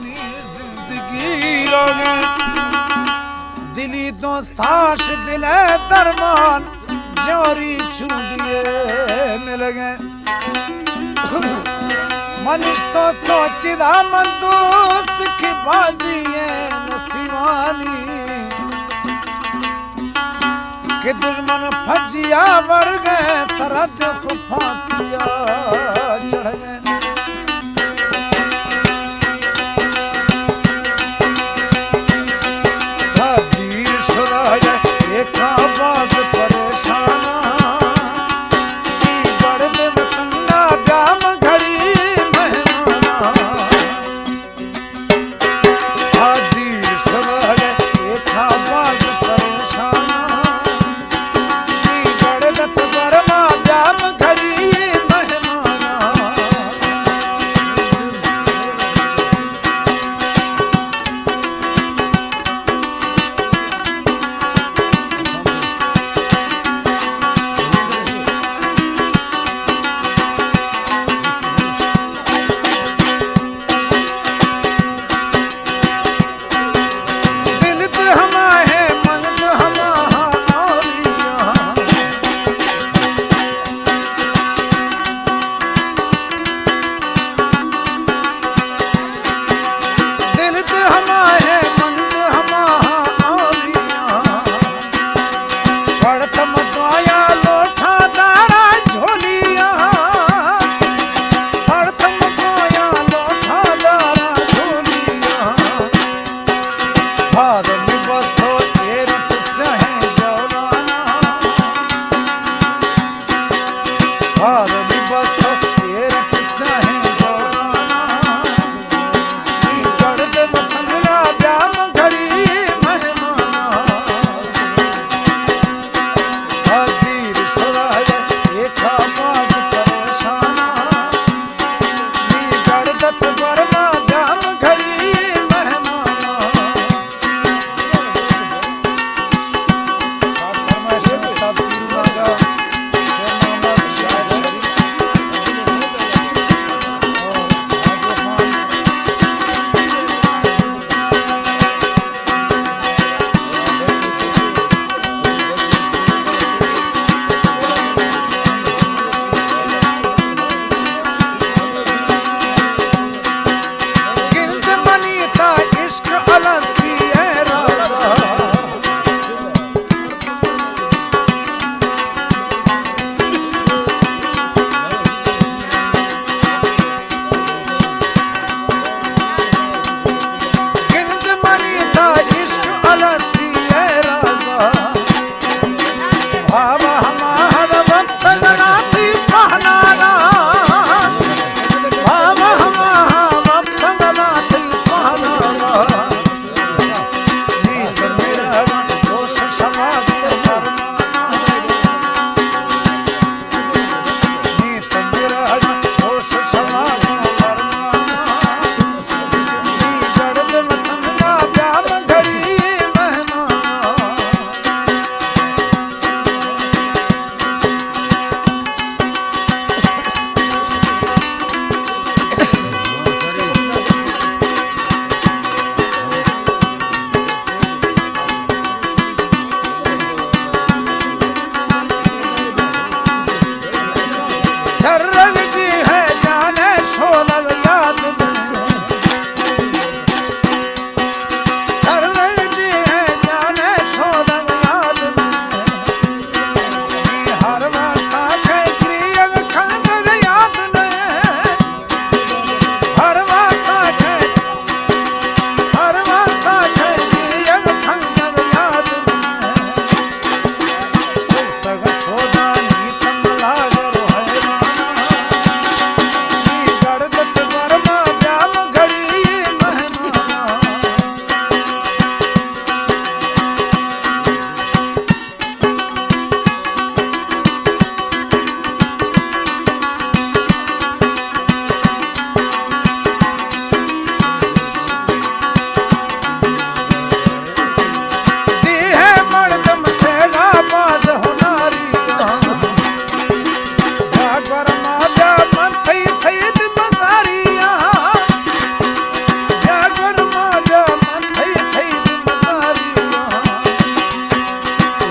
زندگی روگیں دلی دوستاش دل درمان، جوری چونڈیے ملگیں۔ منش تو سوچدا من دوست کی بازی نصیبانی، کہ دشمن پھجیا ورگیں سرحد کو پھاسیا چڑھگیں۔ تا دیر شدہ ہے ایک آواز پریشاناں، کی بڑد مکندا بیام گھڑی مہماناں۔ آ دیر شدہ ہے ایک آواز پریشاناں، کی بڑد برما بیام گھڑی مہماناں۔ دل تو ہما ہے، من تو ہما ہاں، اولیاں۔ دل تو ہما ہے، من تو ہما ہاں، اولیاں۔ پڑتم دعایا لوٹا دارا جھولیاں، پڑتم دعایا لوٹا دارا جھولیاں۔ بھارمی بستو ایر قصہ ہیں جولانا، بھارمی بستو ایر قصہ ہیں جولانا۔ گند منی تا عشق الستی اے راجا۔ گند منی تا عشق الستی اے راجا۔ بھاوا ہمارا وقت گناتی پہنانا۔ بھاوا ہمارا وقت گناتی پہنانا۔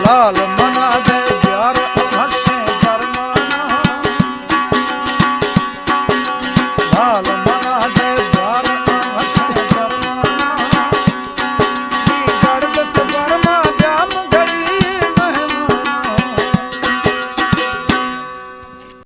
حال منا دے